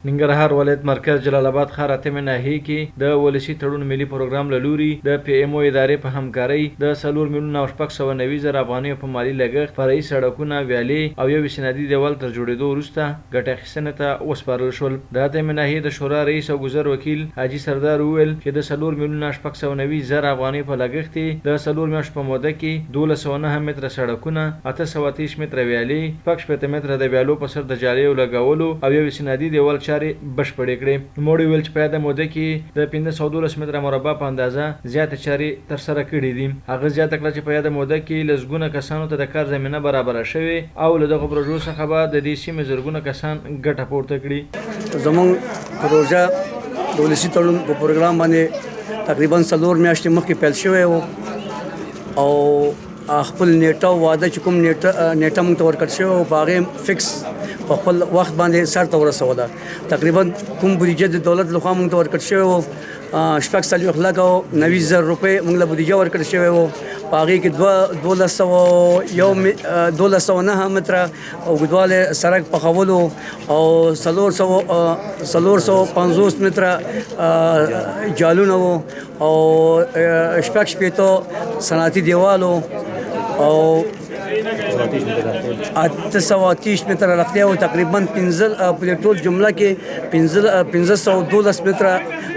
ننګرهار ولایت مرکز جلال اباد ښار اتمې ناحیې کې د ولسي تړون ملي پروګرام له لوري د پي ایم او ادارې په همکارۍ د 4,690,000 افغانیو په مالي لګښت فرعي سړکونه، ویالې او یو استنادي دیوال تر جوړېدو وروسته ګټې اخیستنې ته وسپارل شول. د اتمې ناحیې د شورا رئیس او ګذر وکیل حاجي سردار وویل چې د 4,690,000 افغانیو په لګښت یې د 4 میاشتو په موده کې 1209 متره سړکونه، 830 متره ویالې، 66 متره د ویالو په سر د جالیو لګولو او یو استنادي دیوال چارې بشپړې کړې. نوموړي وویل چې په یاده موده کې د 512 متره مربع په اندازه زیاتې چارې ترسره کړې دي. هغه زیاته کړه چې په یاده موده کې لسګونه کسانو ته د کار زمینه برابره شوې او له دغو پروژو څخه به د دې سیمې زرګونه کسان ګټه پورته کړي. زموږ پروژه د ولسي تړون په پروګرام باندې تقریبا 4 میاشتې مخکې پیل شوی و او خپل نیټه او وعده چې کوم نیټه موږ ته ورکړ شوی و په هغې فکس په خپل وخت باندې سر ته ورسوله. تقریبا کوم بودیجه د دولت لخوا موږ ته ورکړ شوی و 46 لکه او 90 زره روپۍ موږ له بودیجه ورکړ شوی و. په هغې کې 1209 متره اوږدوالی سړک پخولو او 450 متره جالونه وو او 66 صنعتي دیوالو او 830 متره رختیا او تقریبا پنځه په ټول جمله کې 512 متره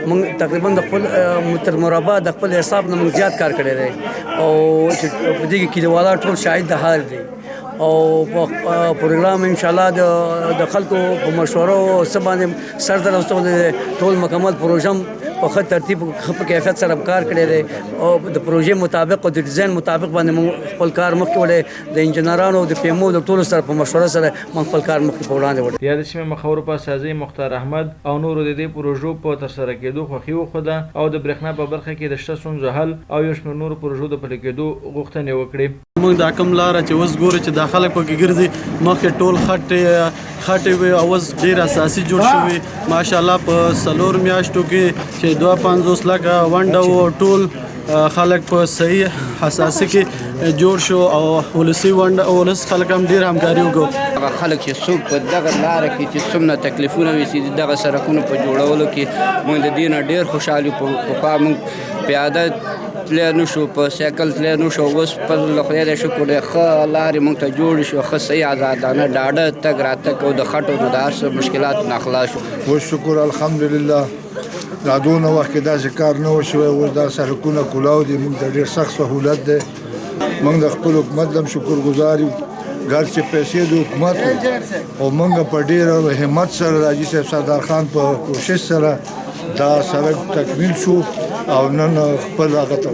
موږ تقریبا د خپل متر مربع د خپل حساب نه موږ زیات کار کړی دی او چې په دې کې کلیوالان ټول شاهد د حال دي او په پروګرام ان شاء الله د خلکو په مشورو او څه باندې سر ته رسول دی. ټول مکمل پروژه په ښه ترتیب، ښه په کیفیت سره کار کړی دی او د پروژې مطابق او د ډیزاین مطابق باندې موږ خپل کار مخکې وړی. د انجنیرانو، د پي ایم او د ټولو سره په مشوره سره موږ خپل کار مخکې په وړاندې وړي. د یادې سیمې مخورو په استازۍ مختار احمد او نورو د دې پروژو په ترسره کېدو خوښي وښوده او د برېښنا په برخه کې د شته ستونزو حل او یو شمېر نورو پروژو د پلي کېدو غوښتنې وکړې. موږ دا کوم لاره چې اوس ګورو چې دا خلک پکې ګرځي، مخکې ټول خټې خټې وي او اوس ډیر اساسي جوړ شوي. ماشاءالله په 4 میاشتو کې چې 52 لکه ونډه وو، ټول خلک په صحیح اساسي کې جوړ شو او ولسي ونډه، ولس خلک هم ډیر همکاري وکړو. هغه خلک چې څوک په دغه لاره کې چې څومره تکلیفونه وي دغه سرکونو په جوړولو کې، موږ د دې نه ډیر خوشحال یو. پخوا موږ پیاده تللی نه شو، په سایکل تللی نه شو. اوس په خدای د شکر دی، ښه لارې موږ ته جوړې شو، ښه صحیح ازادانه ډاډه تګ راتګ او د خټو نه د هر څه مشکلاتو نه خلاص شو. اوس شکر الحمدلله، دا دونه وخت کې داسې کار نه و شوی. اوس دا سړکونه کولاو دي، موږ ته ډېر سخت سهولت دی. موږ د خپل حکومت هم شکر ګزار یو، ګر چې پیسې د حکومت او موږ په ډېر همت سره د حاجي صاحب سردار خان په کوشش سره دا سړک تکمیل شو او نن خپل هغه ته